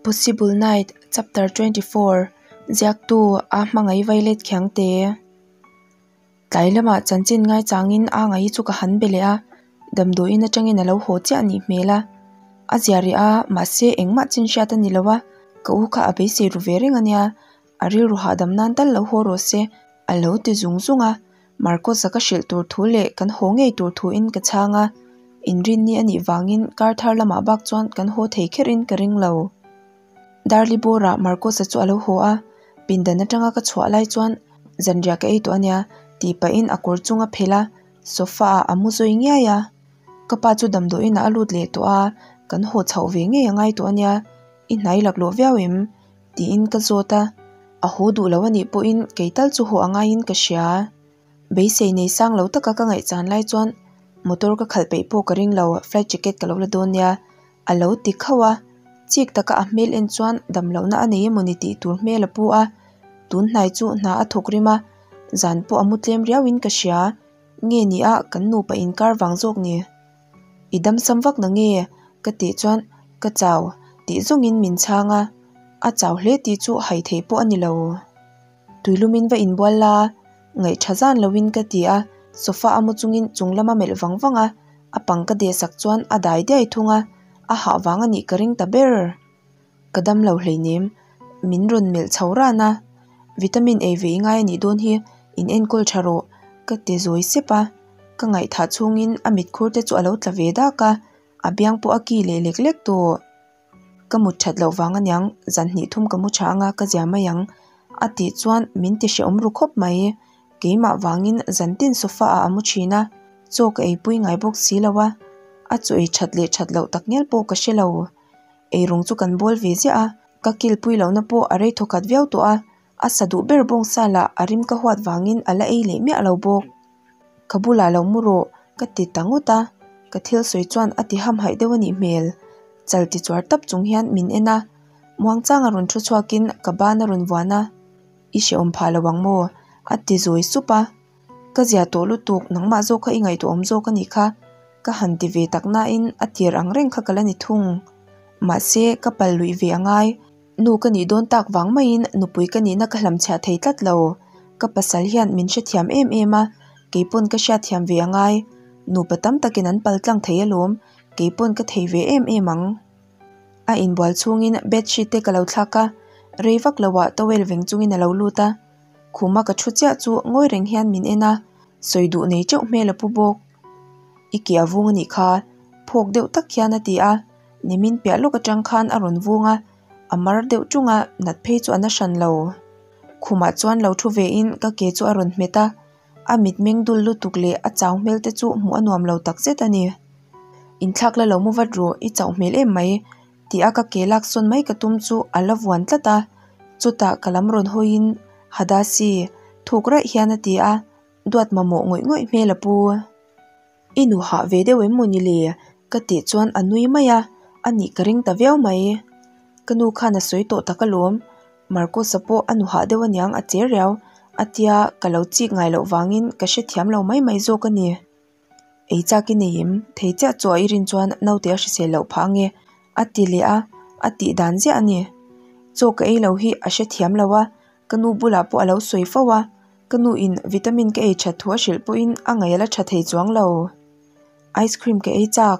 Possible Night Chapter 24 Ziaktu A Hmangaih Violet Khiangte Tlai lamah chanchin ngaichangin a ngaih chu ka han be leh a, damdawiin atangin a lo haw chiah anih hmel a. A zia rih a, mahse engmah chin hriat a ni lo a, ka u kha a beisei ru ve reng a nia, a rilru hahdam nan tal lo haw rawh se a lo ti zung zung a. Marcus-a ka hrilh tur thu leh kan haw ngei tur thuin ka chhang a, inrinni a nih vangin kar thar lamah bak chuan kan haw thei kherin ka ring lo. Darli bawrah Marcus-a chu a lo haw a, pindan atanga ka chhuah lai chuan zanriah ka ei tawh a nia tih pahin a kawr chung a phelh a, sofa ah a mu zawi ngiai a. Ka pa chu damdawiin ah a lut leh tawh a, kan haw chhoh ve ngei a ngai tawh a nia, i hnai laklawh viau em? tiin ka zawt a, a haw duh lo a nih pawhin kei tal chu haw a ngaiin ka hria. Beisei nei sang lo taka ka ngaihchan lai chuan motor ka khalh peih pawh ka ring lo, flight jacket ka lo la dawn nia a lo ti khauh a, chik taka a hmel en chuan damlohna a nei emawni tih tur hmel a pu a, tun hnai chu hna a thawk rim a, zan pawh a mu tlem riauin ka hria, nge ni a kan nupa inkar vang zawk ni. I damsam vak na nge? ka tih chuan ka chau tih zawngin min chhang a, a chau hle tih chu hai theih pawh a ni lo. Tuilumin va inbual la, ngaih tha zan loin ka ti a, sofa a mu chungin chung lama melh vang vang a, a pang ka dehsak chuan a dai diai thung a, a hah vang a nih ka ring ta ber. Ka dam lo hleinem, min rawn melh chho ran a, vitamin ei ve i ngai a nih dawn hi, in enkawl tha rawh ka ti zawi sep a, ka ngaihthah chhungin a mitkhur te chu a lo tla ve dak a, a biang pawh a ki leh lek lek tawh. Ka mut that loh vang aniang, zan hnih thum ka mu tha anga ka zia mai ang a tih chuan min ti hrehawm ru khawp mai. Keimah vangin zan tin sofa ah a mu thin a, chaw ka eipui ngai bawk si lo a, a chaw ei that leh that loh tak ngial pawh ka hre lo. Eirawng chu kan bawl ve ziah a, ka kilpui lohna pawh a rei thawkhat viau tawh a, a sa duh ber bawng sa lah a rim ka huat vangin a la ei leh miah lo bawk. Ka bulah lo mu rawh ka ti ta ngawt a, ka thil sawi chuan a ti hamhaih deuh a nih hmel. Chal ti chuar tap chung hian min en a, muangchanga rawn thu chhuakin ka ban a rawn vuan a, I hrehawm phah lo ang maw? a ti zawi sup a. Ka zia tawh lutuk, nangmah zawk kha i ngaihtuah awm zawk a nih kha, ka han ti ve tak nain a tir ang reng kha ka la ni thung. Mahse, ka pal luih ve a ngai. Nu ka nih dawn tak vang maiin nupui ka nihna ka hlamchhiah thei tlat lo. Ka pasal hian min hrethiam em em a, keipawn ka hriatthiam ve a ngai. Nupa tam takin an pal tlang thei alawm, keipawn ka thei ve em em ang. A inbual chhungin bedsheet te ka lo thlak a, rei vak loah towel veng chungin a lo lut a. Khuma ka thu chiah chu ngawi reng hian min en a, sawi duh nei teuh hmel a pu bawk. I ke a vung a nih kha, phawk deuh tak hian a ti a, nimin piah lawk atang khan a rawn vung a, a mar deuh tung a, nat phei chu a na hran lo. Khumah chuan lo thu ve in ka ke chu a rawn hmet a, a mitmeng dul lutuk leh a chau hmel te chu hmuh a nuam lo tak zet a ni. Inthlak la lo mu vat rawh, i chauh hmel em mai. Tih a ka ke lak sawn mai ka tum chu a la vuan tlat a, chutah ka lam rawn hawiin Hadasi thuk raih hian a ti a, duat mamawh ngawih ngawih hmel a pu. I nu hah ve deuh em mawni le? ka tih chuan a nui mai a, a nih ka ring ta viau mai. Ka nu khan a sawi tawh tak alawm, Marcus-a pawh a nu hah deuh aniang a che riau, a tia ka lo chik ngai loh vangin ka hrethiam lo mai mai zawk a ni. Ei chak i nei em? Thei chiah chu a i rin chuan naute a hrisel loh phah ange a ti leh a, a tih dan ziah a ni. Chaw ka ei lo hi a hrethiam lo a, ka nu bulah pawh a lo sawi fo a, ka nu in vitamin ka ei that thu a hrilh pawhin a ngaih a la tha thei chuang lo. Ice cream ka ei chak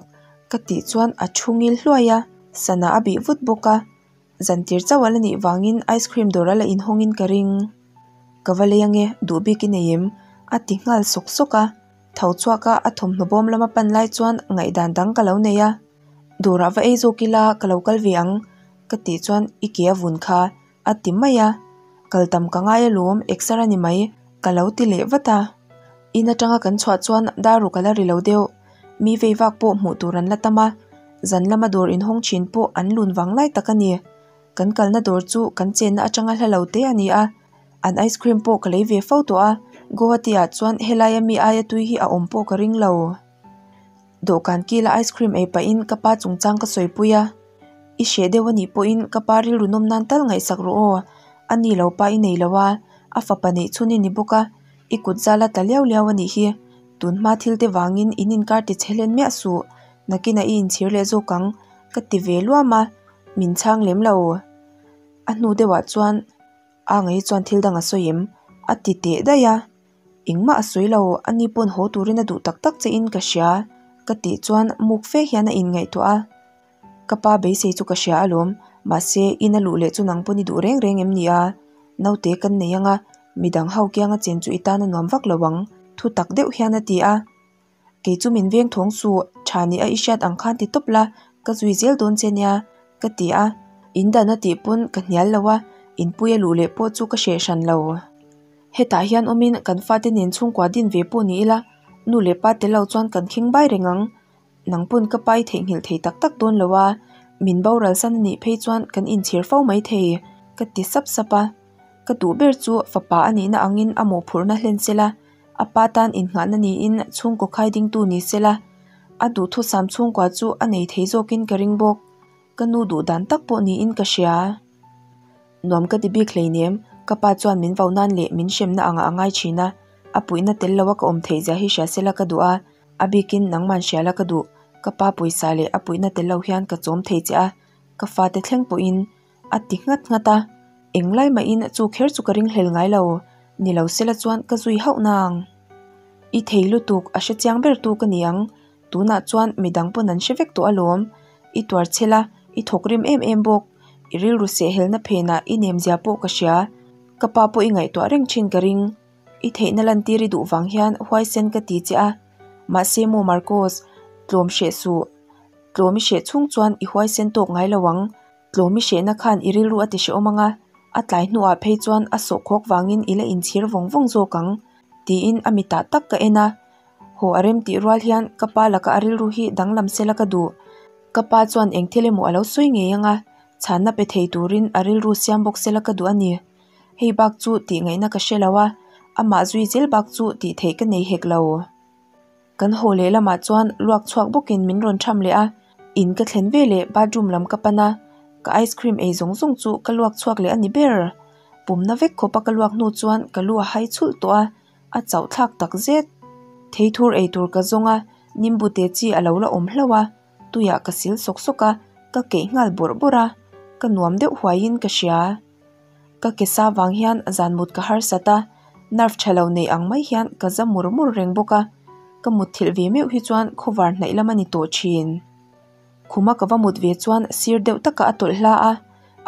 ka tih chuan a thu ngil hluai a, sana a bih vut bawk a. Zantir chauh a la nih vangin ice cream dawr a la inhawngin ka ring. Ka va lei ange, duh bik i nei em? a ti nghal sawk sawk a. Tho chhuak a a thawmhnaw bawm lama pan lai chuan ngaihdan dang ka lo nei a. Dawrah va ei zawk ila ka lo kal ve ang ka tih chuan i ke a vun kha a ti mai a. Kal tam ka ngai alawm, exer a ni mai ka lo ti leh vat a. In atanga kan chhuah chuan daruk a la ri lo deuh. Mi vei vak pawh hmuh tur an la tam a, zan lama dawr inhawng thin pawh an lun vang lai tak a ni. Kan kalna dawr chu kan chenna atanga hla lo te a ni a, an ice cream pawh ka lei ve fo tawh a, Guwahati ah chuan helaia mi aia tui hi a awm pawh ka ring lo. Dawhkan kila ice cream ei pahin ka pa chungchang ka sawipui a, I hreh deuh a nih pawhin ka pa rilru nawm nan tal ngaihsak rawh aw, a ni lo pa i nei lo a, a fapa neih chhun i ni bawk a, i kut zal a tla liau liau a nih hi, tun hma thil te vangin in inkar ti chhe hlen miah suh, nakinah i inchhir leh zawk ang, ka ti ve luam a. Min chhang lem lo. A hnu deuhah chuan a ngei chuan thil dang a sawi em? A ti teh daih a. Engmah a sawi lo, ani pawn haw turin a duh tak tak che in ka hria ka tih chuan muk fe hian a inngaihtuah a. Ka pa beisei chu ka hria alawm, mahse ina luh leh chu nang pawn i duh reng reng em ni a? Naute kan nei anga, midang ho kianga chen chu i tan a nuam vak lo ang, thu tak deuh hian a ti a. Kei chu min veng thawng suh, tha ni a i hriat ang khan ti tawp la, ka zui zel dawn che nia, ka ti a. In dan a tih pawn ka hnial lo a, inpui a luh leh pawh chu ka hreh hran lo. Hetah hian awmin kan fate nen chhungkua din ve pawh ni ila, nu leh pa tel lo chuan kan khing bai reng ang. Nang pawn ka pa i theihnghilh thei tak tak dawn lo a, min boral san a nih phei chuan kan inchhir fo mai thei, ka ti sap sap a. Ka duh ber chu fapa a nihna angin a mawhphurhna hlen sela, a pa tan innghahna niin chhungkaw khai dingtu ni sela, a duhthusam chhungkua chu a nei thei zawkin ka ring bawk. Ka nu duh dan tak pawh niin ka hria. Nuam ka ti bik hleinem, ka pa chuan min vo nan leh min hremna angah a ngai thin a, a puihna tel loa ka awm theih zia hi hria sela ka duh a, a bikin nangman hria la ka duh, ka pa pawisa leh a puihna tel lo hian ka chawm thei che a, ka fate thleng pawhin a ti nghat nghat a, englai mahin chu kher chu ka ringhlel ngai lo, ni lo sela chuan ka zui hauh nang. I thei lutuk, a hrechiang ber tu ka ni ang, Tunah chuan midang pawn an hre vek tawh alawm. I tuar chhel a, i thawk rim em em bawk. I rilru sehhelna phenah i nemzia pawh ka hria. Ka pa pawh i ngaihtuah reng thin ka ring. I theihna lantir i duh vang hian huaisen ka ti che a. Mahse maw Marcos, tlawm hreh suh. Tlawm i hreh chhung chuan i huaisen tawk ngai lo ang. Tlawm i hrehna khan i rilru a ti hrehawm ang a, a tlai hnuah phei chuan a sawhkhawk vangin i la inchhir vawng vawng zawk ang, tiin a mitah tak ka en a. Haw a rem tih rual hian ka pa laka a rilru hi danglam sela ka duh. Ka pa chuan eng thil emaw a lo sawi ngei ang a, chhanna pe thei turin a rilru siam bawk sela ka duh a ni. Hei bak chu tih ngaihna ka hre lo a, amah zui zel bak chu tih theih ka nei hek lo. Kan haw leh lamah chuan luak chhuak bawkin min rawn tham leh a, in ka thlen ve leh bathroom lam ka pan a, ka ice cream ei zawng zawng chu ka luak chhuak leh a ni ber. Pumna vek khawpa ka luak hnu chuan ka lu a hai chhulh tawh a. A chauh thlak tak zet. Theithur ei tur ka zawng a, nimbu te chi a lo la awm hlauh a, tuiah ka sil sawk sawk a, ka keih nghal bawrh bawrh a, ka nuam deuh huaiin ka hria. Ka ke sa vang hian zan mut ka harsat a, nerve tha lo nei ang mai hian ka za mur mur reng bawk a, ka mutthilh ve meuh hi chuan khawvar hnaih lam a ni tawh thin. Khuma ka va mut ve chuan sir deuh takah a tawlh hla a,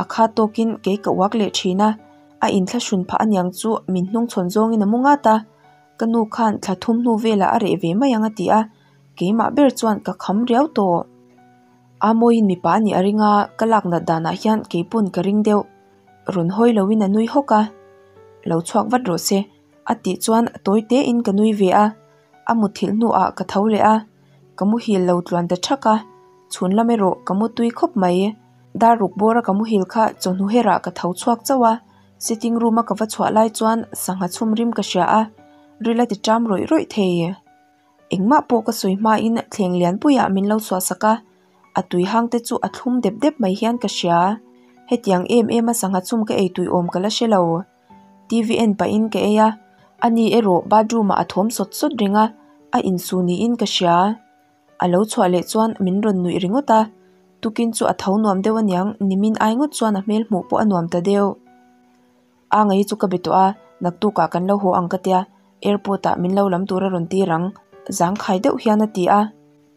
a kha tawkin kei ka uak leh thin a, a inthlahrun phah aniang chu min hnungchhawn zawngin a mu ngat a, ka nu khan thla thum hnu velah a reh ve mai ang a ti a, keimah ber chuan ka kham riau tawh. A mawiin mipa a nih a ring a, ka lak nat danah hian keipawn ka ring deuh. Rawn hawi loin a nui hawk a, Lo chhuak vat rawh se a tih chuan tawi tein ka nui ve a, a mutthilh hnuah ka tho leh a. Ka muhil lo tluan ta thak a, chhun lam erawh ka mu tui khawp mai. Dar ruk bawra ka muhil kha chawhnu herah ka tho chhuak chauh a, sitting room a ka va chhuah lai chuan sangha chhum rim ka hria a, ril a ti ṭam rawih rawih thei. Engmah pawh ka sawi hmain thleng lianpuiah min lo chhuah sak a, a tui hang te chu a thlum dep dep mai hian ka hria. Hetiang em em a sangha chhum ka ei tui awm ka la hre lo. TV en pahin ka ei a, ani erawh bathroom ah a thawm sawt sawt reng a, a insu niin ka hria. A lo chhuah leh chuan min rawn nuih ringawt a, tukin chu a tho nuam deuh aniang nimin ai ngawt chuan a hmel hmuh pawh a nuam ta deuh. A ngei chu ka be tawh a, naktukah kan lo haw ang ka tia, airport ah min lo lam tur a rawn tir ang, zangkhai deuh hian a ti a,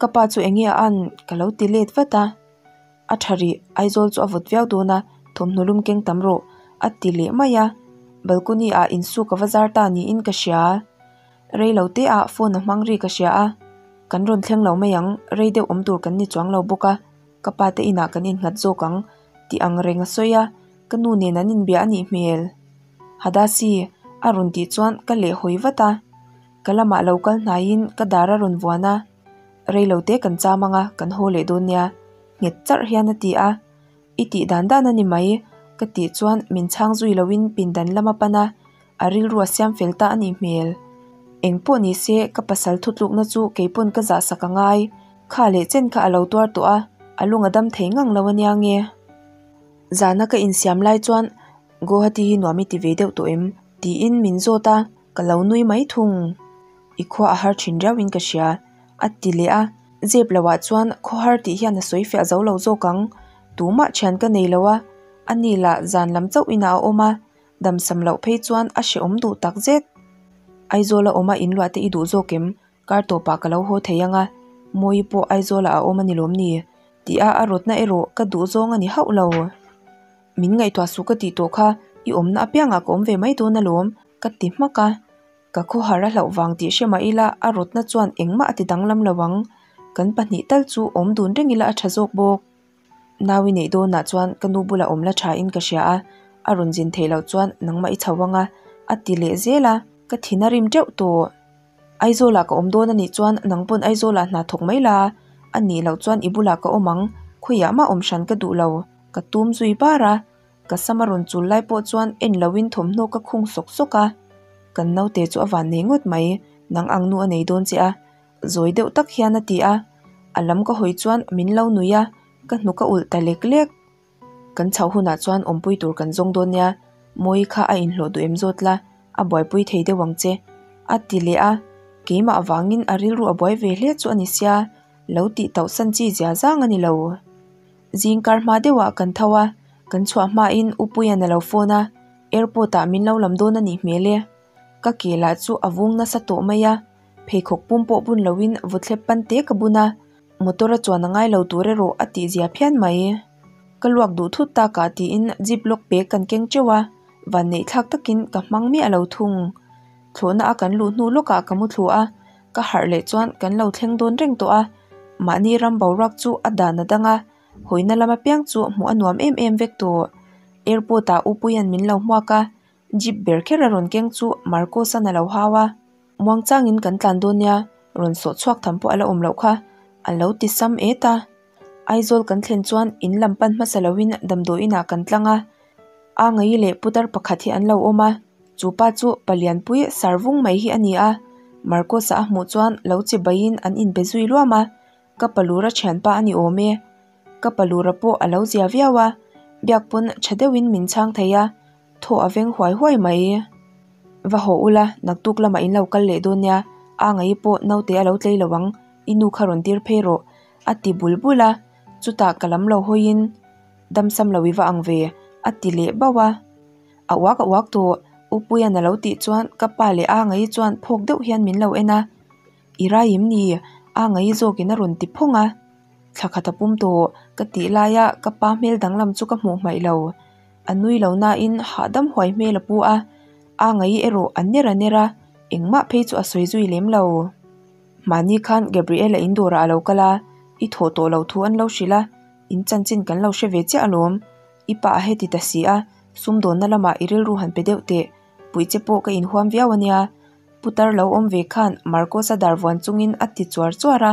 ka pa chu enge a an ka lo ti let vat a. A tha rih, Aizawl chu a vawt viau dawn a, thawmhnaw lum keng tam rawh, a ti leh mai a. Balcony ah insuk a va zar ta niin ka hria. Rei lo te ah phone a hmang ri ka hria a, kan rawn thleng lo mai ang, rei deuh awm tur kan ni chuang lo bawk a, ka pa te inah kan innghat zawk ang, tih ang reng a sawi a, ka nu nen an inbia a nih hmel. Hadasi, a rawn tih chuan ka lehhawi vat a, ka lamah lo kal hnaiin ka dar a rawn vuan a. Reilo te kan cham anga kan haw leh dawn nia, nghet charh hian a ti a. I tih dan dan a ni mai, ka tih chuan min chhang zui loin pindan lam a pan a, a rilru a siam fel ta a nih hmel. Eng pawh ni se ka pasal thutlukna chu keipawn ka zah sak a ngai, kha leh chen kha a lo tuar tawh a, a lung a dam thei ngang lo a nia nge. Zana ka insiam lai chuan Guwahati hi nuam i ti ve deuh tawh em? tiin min zawt a, ka lo nui mai thung. I khua a har thin riau in ka hria, a ti leh a. Zep lo ah chuan khaw har tih hian a sawi fiah zo lo zawk ang. Tumah thian ka nei lo a, ani lah zan lam chauh inah a awm a, damsam loh phei chuan a hrehawm duh tak zet. Aizawla awma inluah te i duh zawk em? Kar tawpah ka lo haw thei ang a, Mawii pawh Aizawlah a awm a ni lawm ni? Tih a a rawtna erawh ka duh zawng a ni hauh lo. Min ngaihtuah suh ka tih tawh kha i awmna apiangah ka awm ve mai dawn alawm, ka ti hmak a. Ka khawhar a hlauh vang tih hre mah ila a rawtna chuan engmah a ti danglam lo ang. Kan pahnih tal chu awm dun reng ila a tha zawk bawk. Nau i neih dawnah chuan ka nu bulah awm la tha in ka hria a, a rawn zin theih loh chuan nangmah i chho ang a, a ti leh zel a, ka thin a rim teuh tawh. Aizawlah ka awm dawn a nih chuan nang pawn Aizawlah hna thawk mai la, a nih loh chuan i bulah ka awm ang, khawiah mah awm hran ka duh lo, ka tum zui bar a, ka sam a rawn chul lai pawh chuan en loin thawmhnaw ka khung sawk sawk a, kan naute chu a van nei ngawt mai, nang ang nu a nei dawn che a, zawi deuh tak hian a ti a, a lam ka hawi chuan min lo nui a, ka hnuk a ulh ta lek lek. Kan chhoh hunah chuan awmpui tur kan zawng dawn nia, Mawii kha a inhlawh duh em zawt la, a buaipui thei deuh ang che, a ti leh a, keimah avangin a rilru a buai ve hle chu a ni sia, lo tih tauh san chi zia zang a ni lo. Zing kar hma deuhah kan tho a, kan chhuah hmain U Puia'n a lo phone a, airport ah min lo lam dawn a nih hmel e. Ka ke lah chu a vung nasa tawh mai a, pheikhawk pum pawh bun loin vawthlep pan te ka bun a, motor a chuan a ngai lo tur erawh a tih zia phian mai. Ka luak duh thut takah tiin jeep lock bag kan keng teuh a, vanneih thlak takin ka hmang miah lo thung. Thlawhna a kan luh hnu lawkah ka mu thlu a, ka harh leh chuan kan lo thleng dawn reng tawh a, mahni ram boruak chu a dan a dang a, hawina lam apiang chu hmuh a nuam em em vek tawh. Airport ah U Puia'n min lo hmuak a, Jeep ber kher a rawn keng chu Marcos-a'n a lo hau a, Muangchangin kan tlan dawn nia, rawn sawh chhuak tham pawh a la awm loh kha, a lo ti sam et a. Aizawl kan thlen chuan in lam pan hmasa loin damdawiin ah kan tlang a, a ngaih leh putar pakhat hi an lo awm a, chu pa chu palianpui sar vung mai hi a ni a, Marcos-a a hmuh chuan lo che baiin an inbe zui luam a, ka palura thianpa a ni awm e. Ka palura pawh a lo zia viau a, biak pawn tha deuhin min chhang thei a, Thaw a veng huai huai mai. Va haw ula, naktuk lamah in lo kal leh dawn nia, a ngaih pawh naute a lo tlei lo ang, i nu kha rawn tir phei rawh, a ti bul bul a, chutah ka lam lo hawiin damsam lo i va ang ve, a ti leh bauh a. A uak a uak tawh, U Puia'n a lo tih chuan ka pa leh a ngaih chuan phawk deuh hian min lo en a, I rai em ni? A ngaih zawkin a rawn ti phawng a. Thla khat a pum tawh, ka tih laia ka pa hmel danglam chu ka hmuh hmaih lo. A nui lo nain hahdam huai hmel a pu a, a ngaih erawh a ner a ner a, engmah phei chu a sawi zui lem lo. Mahni khan Gabriel-a in dawrah a lo kal a, i thawh tawh loh thu an lo hrilh a, in chanchin kan lo hre ve chiah alawm. I pa a heti ta si a, sumdawnna lamah i rilru han pe deuh teh, puih che pawh ka inhuam viau a nia. Putar lo awm ve khan Marcos-a dar vuan chungin a ti chuar chuar a,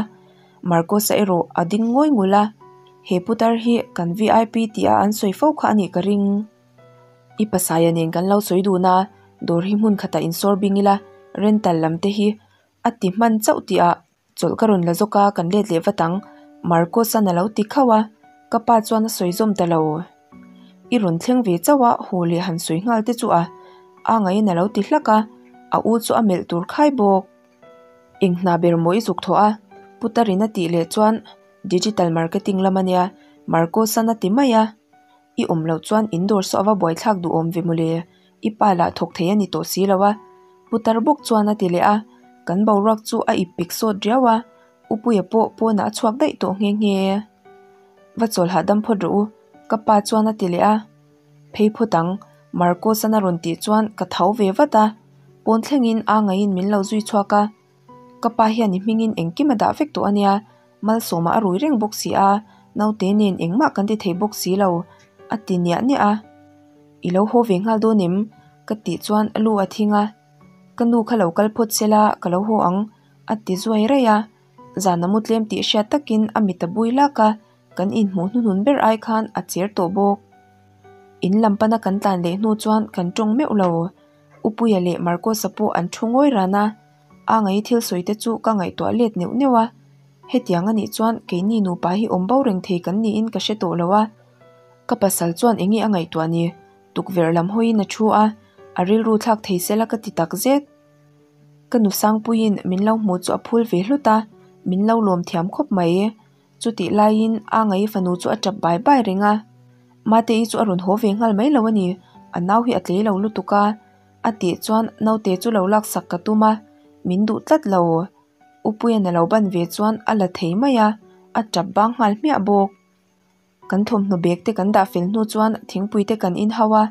Marcos-a erawh a ding ngawi ngul a, he putar hi kan vip tih a an sawi fo kha a nih ka ring. I pasaia nen kan lo sawi dun a, dawr hi hmun khatah insawr bing ila, rental lam te hi a ti hman chauh tih ah chawlh ka rawn la zawk a, kan let leh vat ang, Marcos-a'n a lo ti khauh a, ka pa chuan a sawi zawm ta lo. I rawn thleng ve chauh a, haw leh han sawi nghal te chu a, a ngaiin a lo ti hlak a, a u chu a melh tur khai bawk. Eng hna ber maw i zuk thawh a? Putarin a tih leh chuan Digital marketing lam a nia, Marcos-a'n a ti mai a. I awm loh chuan in dawr saw a va buaithlak duh awm ve mawle, i pa lah thawk thei a ni tawh si lo a, Putar bawk chuan a ti leh a, kan boruak chu a ip pik sawt riau a, U Puia pawh pawnah a chhuak daih tawh nghe nghe. Va chawl hahdam phawt rawh u, ka pa chuan a ti leh a. Phei phawt ang, Marcos-a'n a rawn tih chuan ka tho ve vat a, pawn thlengin a ngaiin min lo zui chhuak a. Ka pa hian i hmingin engkim a dah vek tawh a nia, Malsawma a rui reng bawk si a, naute nen engmah kan ti thei bawk si lo, a ti niah niah a. I lo haw ve nghal dawn em? ka tih chuan lu a thing a. Ka nu kha lo kal phawt se la, ka lo haw ang, a ti zuai raih a. Zan a mu tlem tih hriat takin a mit a bui lak a, kan inhmuh hnuhnun ber ai khan a cher tawh bawk. In lam pana kan tlan leh hnu chuan kan tawng meuh lo. U Puia leh Marcos-a pawh an thu ngawi ran a, a ngaih thil sawi te chu ka ngaihtuah let neuh neuh a. Hetiang a nih chuan keini nupa hi awm bo reng thei kan niin ka hre tawh lo a. Ka pasal chuan enge a ngaihtuah ni? Tukverh lam hawiin a thu a, a rilru thlak thei sela ka ti tak zet. Ka nu Sangpuiin min lo hmuh chu a phul ve hlut a, min lo lawm thiam khawp mai. Chutih laiin a ngaih fanu chu a tap bai bai reng a. Mate-i chu a rawn haw ve nghal mai lo a ni, a nau hi a tlei lo lutuk a. A tih chuan naute chu lo laksak ka tum a, min duh tlat lo. Upuia'n a lo ban ve chuan a la thei mai a, a tap bang nghal hmiah bawk. Kan thawmhnaw bag te kan dah fel hnu chuan thingpui te kan in hau a,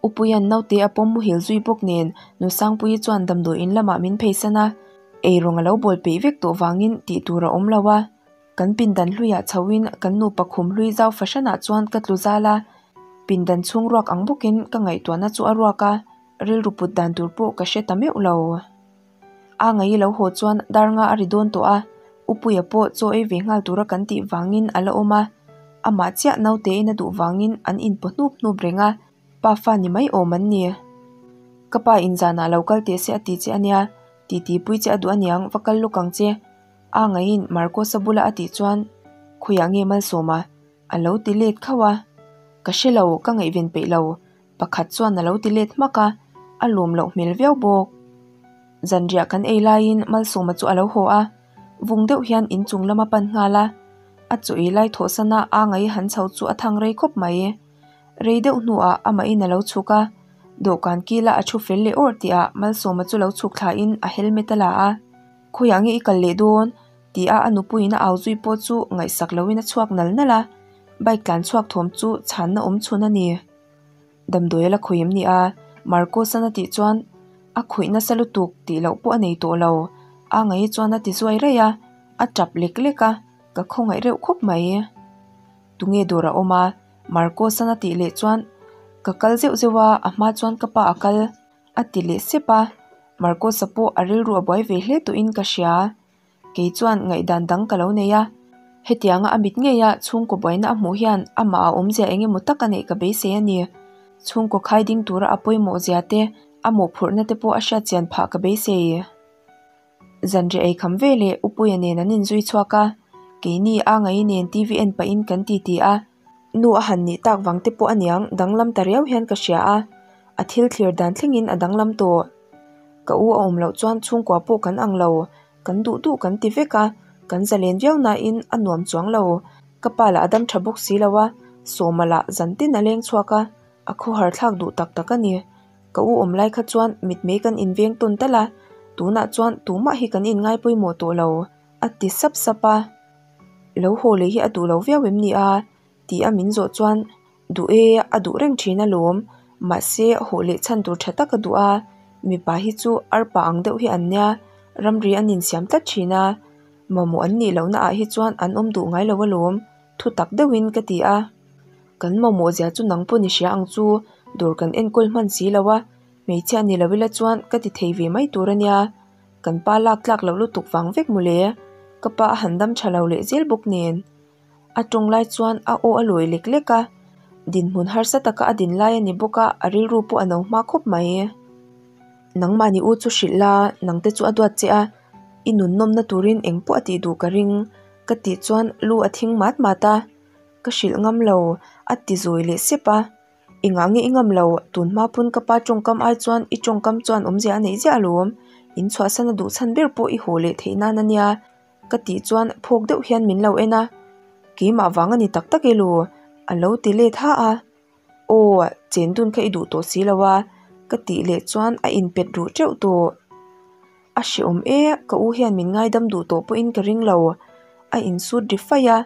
Upuia'n naute a pawm muhil zui bawk nen Nusangpuii chuan damdawiin lamah min pheisan a, eirawng a lo bawl peih vek tawh vangin tih tur a awm lo a. Kan pindan hluiah chhoin kan nupa khum hlui zau fahranah chuan ka tlu zal a, pindan chhung ruak ang bawkin ka ngaihtuahna chu a ruak a, rilru put dan tur pawh ka hre ta meuh lo. A ngaih lo haw chuan dar nga a ri dawn tawh a, Upuia pawh chaw ei ve nghal tura kan tih vangin a la awm a, amah chiah naute in a duh vangin an inpaw hnup hnup reng a, pa fa ni mai awm an ni. Ka pa in zanah lo kal teh se a ti che ania, titi pui che a duh aniang va kal lawk ang che. A ngaihin Marcos-a bula a tih chuan, Khawiah nge Malsawma? A lo ti let khauh a. Ka hre lo, ka ngaihven peih lo. Pakhat chuan a lo ti let hmak a, a lawm loh hmel viau bawk. Zanriah kan ei laiin Malsawma chu a lo haw a, vung deuh hian inchung lam a pan nghal a. A chaw ei lai thawhsana a ngai han chho chu a thang rei khawp mai. Rei deuh hnuah amahin a lo chhuk a, dawhkan kila a thu fel leh awrh tihah Malsawma chu lo chhuk thlain a helmet a la a. Khawiah nge i kal leh dawn? ti a a nupuiin a au zui pawh chu ngaihsak loin a chhuak nal nal a, bike tlan chhuak thawm chu chhanna awm chhun a ni. Damdawi a la khawih em ni a? Marcos-an a tih chuan a khawih nasa lutuk tih loh pawh a nei tawh lo. A ngaih chuan a ti zuai raih a, a tap lek lek a, ka khawngaih reuh khawp mai. Tunge dawr a awm a? Marcos-an a tih leh chuan ka kal zeuh zeuh a, a hma chuan ka pa a kal. A ti leh sep a, Marcos-a pawh a rilru a buai ve hle tawhin ka hria. Kei chuan ngaihdan dang ka lo nei a, hetianga a mit ngeia chhungkaw buaina a hmuh hian amah a awmzia eng emaw tak a neih ka beisei a ni. Chhungkaw khai ding tura a pawimawh zia te, a mawhphurhna te pawh a hriat chian phah ka beisei. Zanriah ei kham ve leh Upuia nen an inzui chhuak a, keini a ngaih nen TV en pahin kan titi a. Nu a han nih tak vang te pawh aniang danglam ta riau hian ka hria a, a thil thlir dan thlengin a danglam tawh. Ka u a awm loh chuan chhungkua pawh kan ang lo, kan duh duh kan ti vek a, kan zalen viau nain a nuam chuang lo. Ka pa lah a dam tha bawk si lo a, Sawma lah zan tin a leng chhuak a, a khawhar thlak duh tak tak a ni. Ka u awm lai kha chuan mitmei kan inveng tawn tal a, tunah chuan tumah hi kan inngai pawimawh tawh lo, a ti sap sap a. Lo haw leh hi a duh lo viau em ni a? tih a min zawh chuan duh e, a duh reng thin alawm. Mahse haw leh chhan tur tha tak a duh a, mipa hi chu arpa ang deuh hi an nia, ramri an insiam tlat thin a. Mamawh an nih lohna ah hi chuan an awm duh ngai lo alawm, thu tak deuhin ka ti a. Kan mamawh zia chu nang pawh ni hria ang chu, dawr kan enkawl hman si lo a, hmeichhia ni lo ila chuan ka ti thei ve mai tur a nia. Kan pa lak tlak loh lutuk vang vek mawle, ka pa a han dam tha lo leh zel bawk nen. A tawng lai chuan a aw a lawi lek lek a, dinhmun harsa taka a din lai a ni bawk a, a rilru pawh a no hma khawp mai. Nangmahni u chu hrilh la, nangte chu a duat che a, i nun nawmna turin eng pawh a tih duh ka ring, ka tih chuan lu a thing mat mat a, ka hrilh ngam lo, a ti zawi leh sep a. Engah nge i ngam lo? Tun hma pawn ka pa tawngkam ai chuan i tawngkam chuan awmzia a neih ziah alawm. In chhuahsan a duh chhan ber pawh i haw leh theih nan a nia. Ka tih chuan phawk deuh hian min lo en a. Keimah vang a ni tak tak elo? A lo ti let ha a. Aw, chen dun kha i duh tawh si lo a. Ka tih leh chuan a inpet ruh teuh tawh. A hreawm e, ka u hian min ngaidam duh tawh pawhin ka ring lo. A insut ri faih a.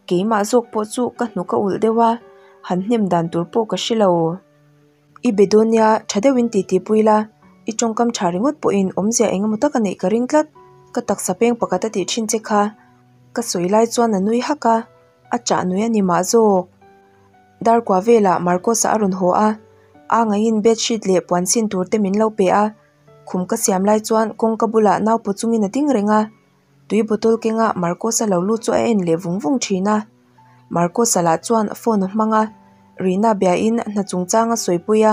Keimah zawk pawh chu ka hnuk a ulh deuh a, han hnem dan tur pawh ka hre lo. I be dawn nia, tha deuhin titi pui la, i tawngkam tha ringawt pawhin awmzia eng emaw tak a neih ka ring tlat. Ka taksa peng pakhat a tih thin che kha. Ka sawi lai chuan a nui hak a, a chah nui a ni mah zawk. Darkua velah Marcos-a a rawn haw a, a ngaihin bedsheet leh puan sin tur te min lo pe a, khum ka siam lai chuan kawngka bulah naupaw chungin a ding reng a. Tui bottle kenga Marcos-a lo lut chu a en leh vung vung thin a. Marcos-a lah chuan phone a hmang a, Rina biain hna chungchang a sawipui a,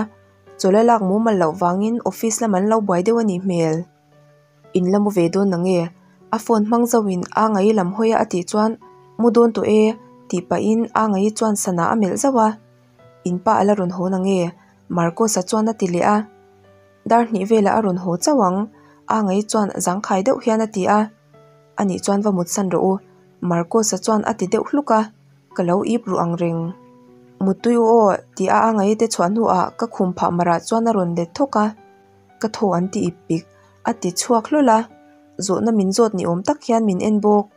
chawlh a lak mumal loh vangin office lam an lo buai deuh a nih hmel. In la mu ve dawn na nge? A phone hmang zauhin a ngaih lam hawi a a tih chuan mu dawn tawh e tih pahin a ngaih chuan sana a melh zauh a. In pa a la rawn haw na nge? Marcos-a chuan a ti leh a. Dar hnih velah a rawn haw chauh ang, a ngaih chuan zangkhai deuh hian a ti a. Anih chuan va mutsan rawh u. Marcos-a chuan a ti deuh hluk a, ka lo ip ruh ang reng. Muttui u aw tih a a ngaihte chhuah hnuah ka khum phah marah chuan a rawn let thawk a, ka thaw an ti ip pik a ti chhuak hlawl a, zawhna min zawt ni awm tak hian min en bawk.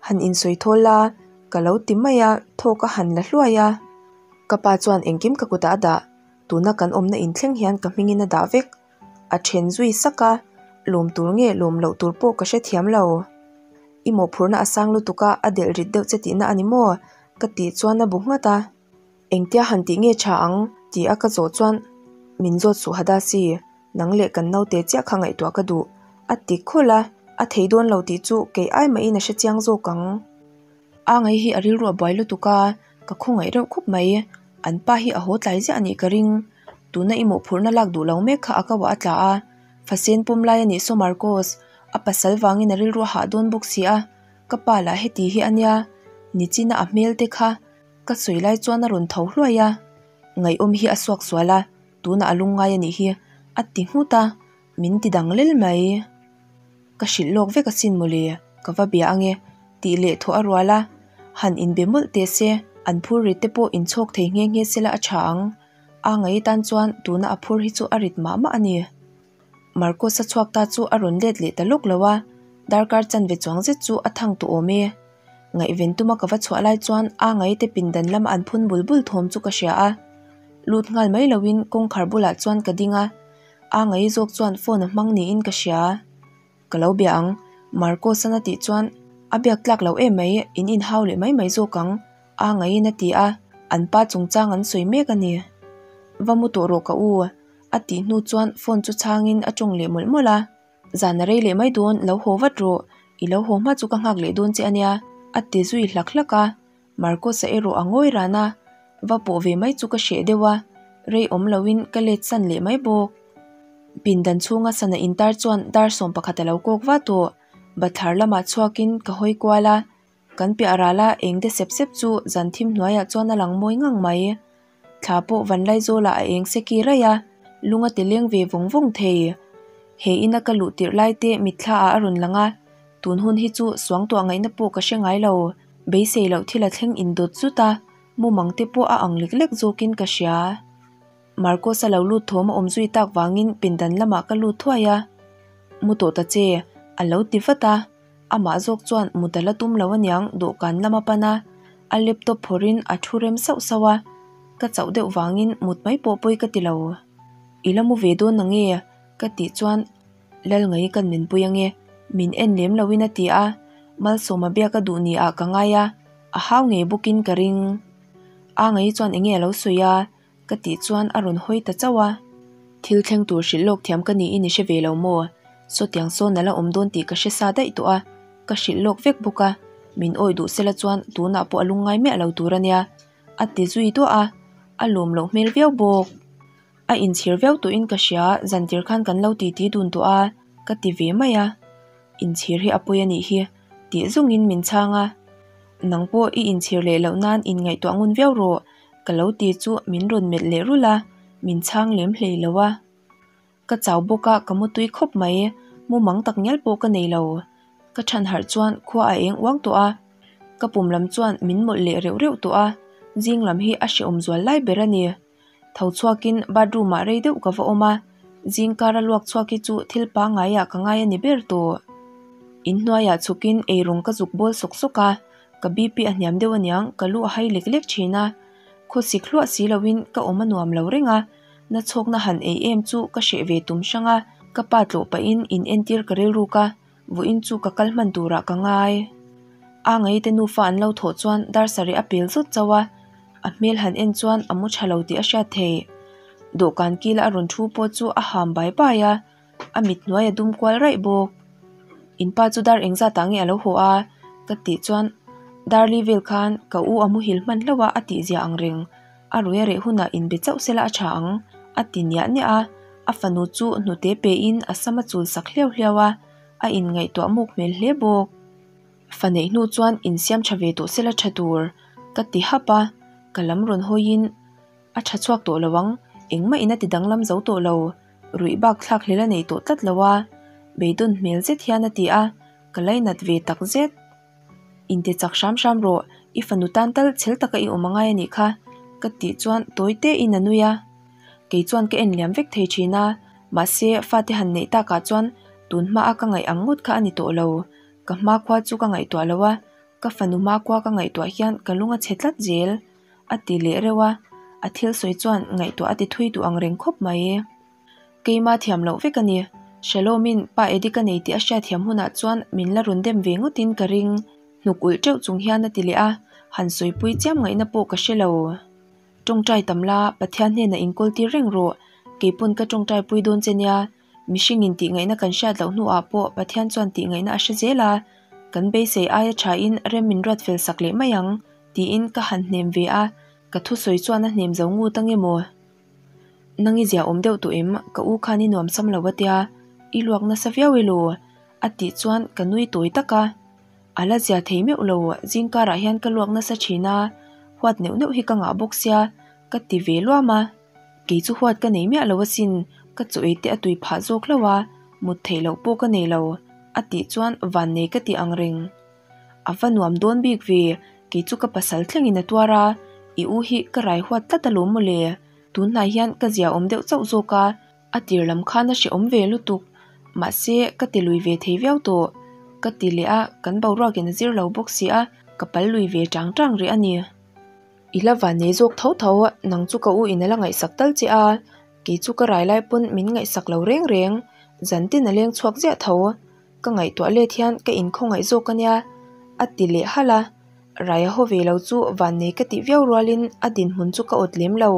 Han insawi thawl la, ka lo ti mai a, thawk a han la hluai a. Ka pa chuan engkim ka kutah a dah, tuna kan awmna inthleng hian ka hmingin a dah vek. A then zui sak a, lawm tur nge lawm loh tur pawh ka hrethiam lo. I mawhphurhna a sang lutuk a, a delh rit deuh che tihna a ni maw? Ka tih chuan a bu nghat a. Engtia han tih nge tha ang? Ti a ka zawh chuan min zawt suh Hadasi, nang leh kan naute chiah kha ngaihtuah ka duh a ti khawlh a, a thei dawn lo tih chu kei ai mahin a hrechiang zawk ang. A ngai hi a rilru a buai lutuk a, ka khawngaih reuh khawp mai. An pa hi a haw tlai ziah a nih ka ring. Tuna i mawhphurhna lak duh lo mek kha a ko ah a tla a, Fasen pawm lai a nih saw Marcos, a pasal vangin a rilru a hah dawn bawk si a, ka pa lah heti hi a nia, nichina a hmel te kha ka sawi lai chuan a rawn tho hluai a, ngaihawm hi a suak sual a, tunah a lungngai a nih hi a ti nghut a, min ti dang lel mai. Ka hrilh lawk vek asin mawle, ka va bia ange tih leh thawh a rual a, han inbe mawlh teh se, an phur rit te pawh inchhawk thei nghe nghe sela a tha ang. A ngaih tan chuan tuna a phur hi chu a rit mah mah a ni. Marcos-a chhuak ta chu a rawn let leh ta lawk lo a, darkar chanve chuang zet chu a thang tawh awm e. Ngaihven tuma ka va chhuah lai chuan a ngaihte pindan lama an phun bul bul thawm chu ka hria a. Lut nghal mai loin kawngkhar bulah chuan ka ding a, a ngaih zawk chuan phone a hmang niin ka hria. Ka lo bia ang, Marcos-an a tih chuan a biak tlak lo em mai, in inhau leh mai mai zawk ang. A ngaiin a ti a, an pa chungchang an sawi mek a ni. Va mu tawh rawh ka u, a tih hnu chuan phone chu chhangin a tawng leh mawlh mawlh a. Zan a rei leh mai dawn, lo haw vat rawh, i lo haw hma chu ka nghak leh dawn che a nia, a ti zui hlak hlak a. Marcos-a erawh a ngawi ran a, va pawh ve mai chu ka hreh deuh a, rei awm loin ka let san leh mai bawk. Pindan chhunga sana intar chuan dar 11 a lo kawk va tawh, bathlar lamah chhuakin ka hawi kual a. Kan piah ral a eng de sep sep chu zan thim hnuaiah chuan a lang mawi ngang mai. Thla pawh Vanlaizawlah a eng seki raih a, lung a ti leng ve vawng vawng thei. He ina ka luh tirh lai te mitthla ah a rawn lang a, tun hun hi chu suangtuah ngaihna pawh ka hre ngai lo. Beisei loh thil a thleng indawt zut a, mumang te pawh a ang lek lek zawkin ka hria. Marcos-a lo lut thawm a awm zui tak vangin pindan lamah ka lut thuai a, Mu tawh ta che, a lo ti vat a. Amah zawk chuan mut a la tum lo aniang dawhkan lam a pan a, a laptop phawrhin a thu rem sauh sauh a, ka chauh deuh vangin mut mai pawh pawi ka ti lo. I la mu ve dawn nange? ka tih chuan Lalngai kan min pui ange, min en lem loin a ti a, Malsawma biak a duh ni ah ka ngai a, a hau ngei bawkin ka ring. Angai chuan enge a lo sawi a? Ka tih chuan a rawn hawi ta chauh a. Thil thleng tur hrilh lawk thiam ka niin i hre ve lo maw? Sawtiang sawn a la awm dawn tih ka hre sa daih tawh a, ka hrilh lawk vek bawk a, min awih duh sela chuan tunah pawh a lungngai miah lo tur a nia, a ti zui duah a, a lawm loh hmel viau bawk. A inchhir viau tawhin ka hria, zantir khan kan lo titi dun tawh a, ka ti ve mai a. Inchhir hi a pawi a nih hi, tih zungin min chhang a. Nang pawh i inchhir leh loh nan inngaihtuah ngun viau rawh, Ka lo ti chu min rawn melh leh rulh a, min chhang lem hlei lo a. Ka chau bawk a, ka mutui khawp mai, mumang tak ngial pawh ka nei lo. Ka than harh chuan khua a eng uang tawh a, ka pum lam chuan min mawlh leh reuh reuh tawh a, zing lam hi a hrehawm zual lai ber a ni. Tho chhuakin bathroom ah rei deuh ka va awm a, zing kar a luak chhuak hi chu thil pangngai ah ka ngai a ni ber tawh. Inhnuaiah chhukin eirawng ka zuk bawl sawk sawk a, Ka BP a hniam deuh aniang, ka lu a hai lek lek thin a. Khawsik hluah si loin ka awm a nuam lo reng a, na chhawkna han ei em chu ka hreh ve tum hrang a, ka pa tlawh pahin in entir ka rilruk a, vawiin chu ka kal hman turah ka ngai. A ngaite nufa an lo thawh chuan dar sarih a pel zawt chauh a, a hmel han en chuan a mu tha lo tih a hriat theih. Dawhkan kila a rawn thu pawh chu a ham bai bai a. A mit hnuai a dum kual raih bawk. In pa chu dar engzat ah nge a lo haw a? Ka tih chuan Darli vel khan ka u a muhil hman hlauh a a tih zia ang reng. A rui a reh hunah inbe chauh sela a tha ang a ti niah niah a. A fanu chu hnute pe in a sam a chul sak hliau hliau a, a inngaihtuah muk hmel hle bawk. Fa neih hnu chuan insiam tha ve tawh sela tha tur ka ti hap a, ka lam rawn hawiin a tha chhuak tawh lo ang, engmah in a ti danglam zo tawh lo. Ruih bak thlak hlel a nei tawh tlat lo a, beidawn hmel zet hian a ti a, ka lainat ve tak zet. Inti chak hram hram rawh, i fanu tan tal chhel taka i awm angai a nih kha, ka tih chuan tawi te in a nui a. Kei chuan ka en liam vek thei thin a, mahse fate han neih takah chuan tun hmaa ka ngaih ang ngawt kha a ni tawh lo. Ka hmakhua chu ka ngaihtuah lo a, ka fanu hmakhua ka ngaihtuah hian ka lung a chhe tlat zel, a ti leh reuh a, a thil sawi chuan ngaihtuah a ti thui duh ang reng khawp mai. Keima thiam loh vek a ni. Shalom-in pa Eddie ka nei tih a hriatthiam hunah chuan min la rawn dem ve ngawtin ka ring. Hnuk ulh teuh chung hian a ti leh a, han sawipui chiam ngaihna pawh ka hre lo. Tawngtai tam la, Pathian hnenah inkawl tir reng rawh. Keipawn ka tawngtai pui dawn che nia. Mihringin tih ngaihna kan hriat loh hnuah pawh Pathian chuan tih ngaihna a hre zel a, kan beisei aia thain rem min ruat fel sak leh mai ang, tiin ka han hnem ve a, ka thusawi chuan a hnem zo ngut ange maw? Nang i zia awm deuh tawh em? Ka u khan i nuam sam lo a tia, i luak nasa viau e law? a tih chuan ka nui tawi tak a. A la zia thei meuh lo, zingkarah hian ka luak nasa thin a, huat neuh neuh hi ka ngah bawk sia, ka ti ve luam a. Kei chu huat ka nei miah lo asin, ka chaw ei te a tui phah zawk hlauh a, mut theih loh pawh ka nei lo, a tih chuan vannei ka ti ang reng. A va nuam dawn bik ve, kei chu ka pasal thlengin a tuar a, i u hi ka rai huat tlat alawm mawle, tunhnai hian ka zia awm deuh chauh zawk a, a tir lam khan a hrehawm ve lutuk, mahse ka ti lui ve thei viau tawh, ka ti leh a, kan boruakin a zir lo bawk si a, ka pal lui ve chang chang rih a ni. I la van nei zawk tho tho, nang chu ka u in a la ngaihsak tal che a, kei chu ka rai lai pawn min ngaihsak lo reng reng, zan tin a leng chhuak ziah tho, ka ngaihtuah let hian ka inkhawngaih zawk a nia, a ti leh halh a, rai a haw ve lo chu van nei ka tih viau rualin a dinhmun chu ka awt lem lo,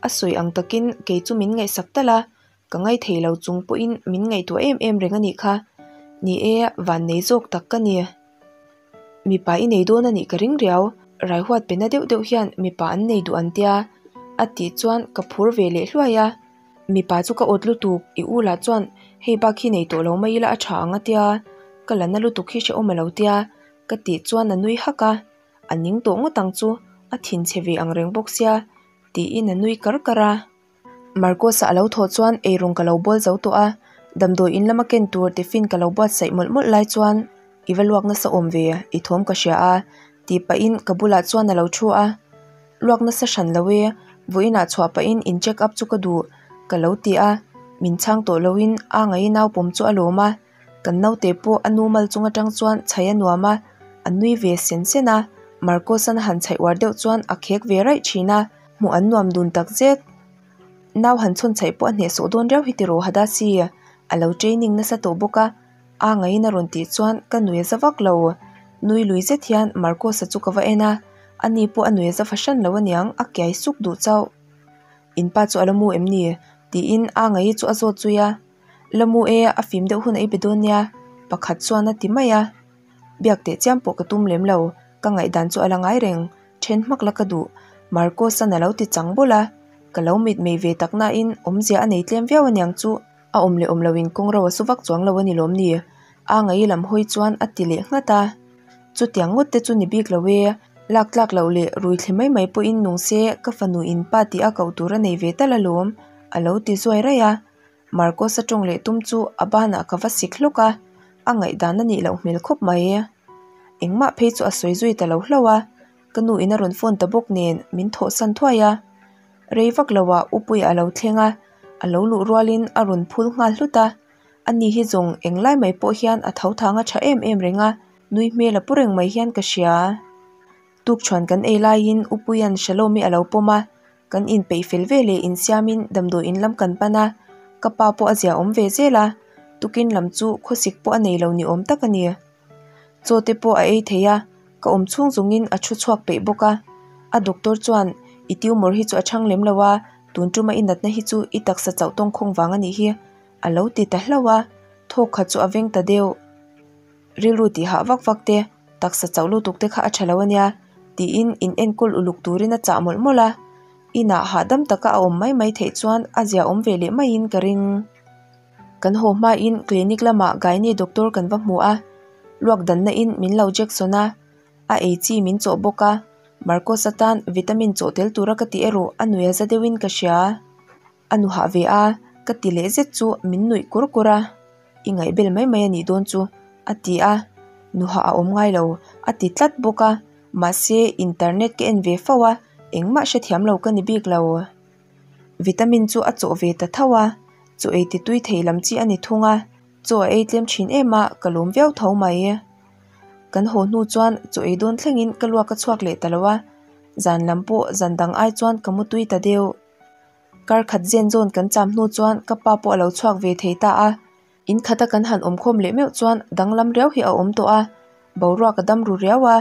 a sawi ang takin kei chu min ngaihsak tal a, ka ngaithei lo chung pawhin min ngaihtuah em em reng a nih kha, ni e, van nei zawk tak ka ni. Mipa i nei dawn a nih ka ring riau, raihuat pe na deuh deuh hian mipa an nei duh an tia, a tih chuan ka phur ve leh hluai a. Mipa chu ka awt lutuk, i u lah chuan hei bak hi nei tawh lo mai ila a tha ang a tia, ka la na lutuk hi hrehawm a lo tia, ka tih chuan a nui hak a, a ning tawh ngawt ang chu, a thinchhe ve ang reng bawk sia, tiin a nui kar kar a. Marcos-a a lo thawh chuan eirawng ka lo bawl zo tawh a, damdawi in lama ken tur tiffin ka lo buatsaih mawlh mawlh lai chuan i va luak nasa awm ve, i thawm ka hria a, tih pahin ka bulah chuan a lo thu a. Luak nasa hran lo e, vawiinah chhuah pahin in check up chu ka duh, ka lo ti a, min chhang tawh loin a ngaih naupawm chu a lawm a, kan naute pawh a nu mal chung atang chuan chhaih a nuam a, a nui ve sen sen a, Marcos-an a han chhaih uar deuh chuan a khek ve raih thin a. Hmuh an nuam dun tak zet. Nau han chhawn chhaih pawh a hnehsawh dawn riau hi tiraw Hadasi? A lo training nasa tawh bawk a, a ngaiin a rawn tih chuan ka nui a za vak lo. Nui lui zet hian Marcos-a chu ka va en a, ani pawh a nui a za fahran lo aniang a kiai suk duh chauh. In pa chu a la mu em ni? tiin a ngaih chu a zawt zui a. La mu e, a fim deuh hun a i be dawn nia, pakhat chuan a ti mai a. Biak teh chiam pawh ka tum lem lo, ka ngaihdan chu a la ngai reng. Then hmak la ka duh, Marcos-a'n a lo ti chang bawlh a, ka lo mitmei ve tak nain awmzia a nei tlem viau aniang chu a awm leh awm loin kawng ro a su vak chuang lo a ni lawm ni? A ngaih lam hawi chuan a ti leh nghat a. Chutiang ngawt te chu ni bik lo e, lak tlak loh leh rui thli mai mai pawhin nung se ka fanu in pa tih a koh tur a nei ve tal alawm, a lo ti zuai raih a. Marcos-a tawng leh tum chu a banah ka va sik hlawk a, a ngaihdan a nih loh hmel khawp mai. Engmah phei chu a sawi zui ta lo hlauh a, ka nu in a rawn phone ta bawk nen min thawhsan thuai a. Rei vak lo ah Upuia a lo thleng a, a lo luh rualin a rawn phul nghal hlut a. Ani hi zawng englai mai pawh hian a tho thang a tha em em reng a, nui hmel a pu reng mai hian ka hria. Tukṭhuan kan ei laiin Upuia'n Shalom-i a lo pawm a, Kan inpeih fel ve leh insiamin damdawi in lam kan pan a, ka pa pawh a zia awm ve zel a, tukin lam chu khawsik pawh a nei lo ni awm tak a ni. Chaw te pawh a ei thei a, ka awm chhung zungin a thu chhuak peih bawk a. A doctor chuan, I tumor hi chu a chhang lem lo a, tun tuma i natna hi chu i taksa chauh tawngkhawng vang a nih hi, a lo ti ta hlauh a, thawk khat chu a veng ta deuh. Rilru tih hah vak vak te, taksa chauh lutuk te kha a tha lo a nia, tiin in enkawl uluk turin a chah mawlh mawlh a. Inah hahdam taka a awm mai mai theih chuan a zia awm ve leh maiin ka ring. Kan haw hmain clinic lamah Gynae doctor kan va hmu a, luak danna in min lo Jackson a, a ei chi min chawh bawk a, Marcos atan vitamin chawh tel tura ka tih erawh a nuih a za deuhin ka hria. A nu hah ve a, ka ti leh zet chu min nuih kur kur a, i ngaihbel mai mai a nih dawn chu, a ti a. Nuhah a awm ngai lo a ti tlat bawk a, mahse internet ka en ve fo a, engmah hrethiam lo ka ni bik lo. Vitamin chu a chawh ve ta tho a, chaw ei ti tui thei lam chi a ni thung a, chaw a ei tlem thin em a, ka lawm viau tho mai. Kan haw hnu chuan chaw ei dawn thlengin ka luak a chhuak leh ta lo a, zan lam pawh zan dang ai chuan ka mu tui ta deuh. Kar khat zen zawn kan cham hnu chuan ka pa pawh a lo chhuak ve thei ta a, in khata kan han awm khawm leh meuh chuan danglam riau hi a awm tawh a, boruak a dam ru riau a,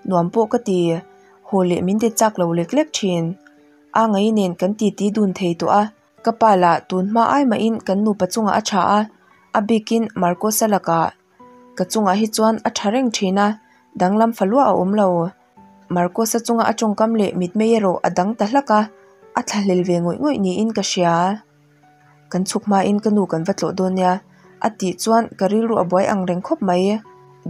nuam pawh ka ti. Haw leh min ti chak lo lek lek thin. A ngai nen kan titi dun thei tawh a, ka pa lah tun hma ai mahin kan nupa chungah a tha a, a bikin Marcos-a lakah ka chungah hi chuan a tha reng thin a, danglam fa luah a awm lo. Marcos-a chunga a tawngkam leh mitmei erawh a dang ta hlak a, a thlahlel ve ngawih ngawih niin ka hria. Kan chhuk hmain ka nu kan va tlawh dawn nia a tih chuan ka rilru a buai ang reng khawp mai.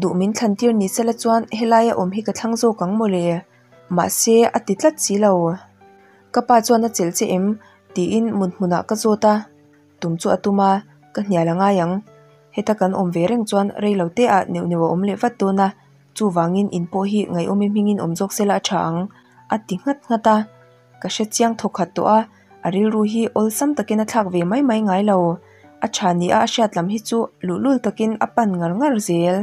Duh min thlan tir ni sela chuan helaia awm hi ka thlang zawk ang mawle. Mahse a ti tlat si lo. Ka pa chuan a chelh che em? tiin mut hmunah ka zawt a. Tum chu a tum a, ka hnial a ngai ang. Heta kan awm ve reng chuan rei lo te ah neuh neuh a awm leh vat dawn a, chuvangin in pawh hi ngaihawmi hmingin awm zawk sela a tha ang, a ti nghat nghat a. Ka hre chiang thawk khat tawh a, a rilru hi awlsam takin a thlak ve mai mai ngai lo. A tha ni a a hriat lam hi chu luhlul takin a pan ngar ngar zel.